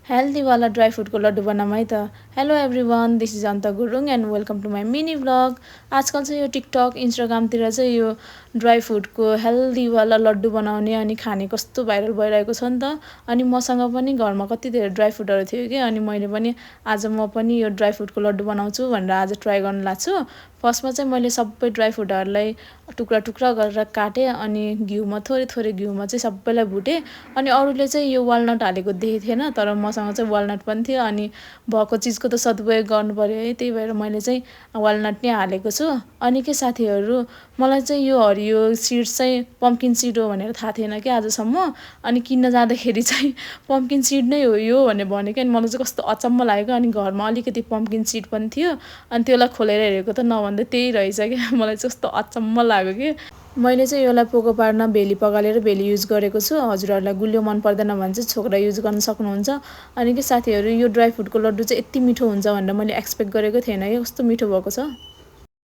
Healthy वाला dry फ्रुटको लड्डु बनाऊँ है त। Hello everyone, this is Anta Gurung and welcome to my mini vlog. आजकल चाहिँ यो टिकटक इन्स्टाग्रामतिर चाहिँ यो ड्राई फ्रुटको हेल्दीवाला लड्डु बनाउने अनि खाने कस्तो भाइरल भइरहेको छ नि त। अनि मसँग पनि घरमा कति धेरै ड्राई फ्रुटहरू थियो कि, अनि मैले पनि आज म पनि यो ड्राई फ्रुटको लड्डु बनाउँछु भनेर आज ट्राई गर्न लाग्छु। फर्स्टमा चाहिँ मैले सबै ड्राई फ्रुटहरूलाई टुक्रा टुक्रा गरेर काटेँ, अनि घिउमा थोरै थोरै घिउमा चाहिँ सबैलाई भुटेँ। अनि अरूले चाहिँ यो वालनट हालेको देखेको थिएन, तर मसँग चाहिँ वालनट पनि थियो। अनि भएको चिजको त सदुपयोग गर्नु पर्यो है, त्यही भएर मैले चाहिँ वालनट नै हालेको छु। अनि के साथीहरू, मलाई चाहिँ यो हरियो सिड्स चाहिँ पम्किन सिड हो भनेर थाहा थिएन कि आजसम्म। अनि किन्न जाँदाखेरि चाहिँ पम्किन सिड नै हो यो भनेर भनेको, अनि मलाई चाहिँ कस्तो अचम्म लागेको। अनि घरमा अलिकति पम्किन सिड पनि थियो, अनि त्यसलाई खोलेर हेरेको त नभन्दा त्यही रहेछ क्या। मलाई चाहिँ कस्तो अचम्म लाग्यो कि। मैले चाहिँ यसलाई पोको पार्न भेली पगालेर भेली युज गरेको छु। हजुरहरूलाई गुलियो मन पर्दैन भने चाहिँ छोक्रा युज गर्न सक्नुहुन्छ। अनि के साथीहरू, यो ड्राई फ्रुटको लड्डु चाहिँ यति मिठो हुन्छ भनेर मैले एक्सपेक्ट गरेको थिएन कि, कस्तो मिठो भएको छ।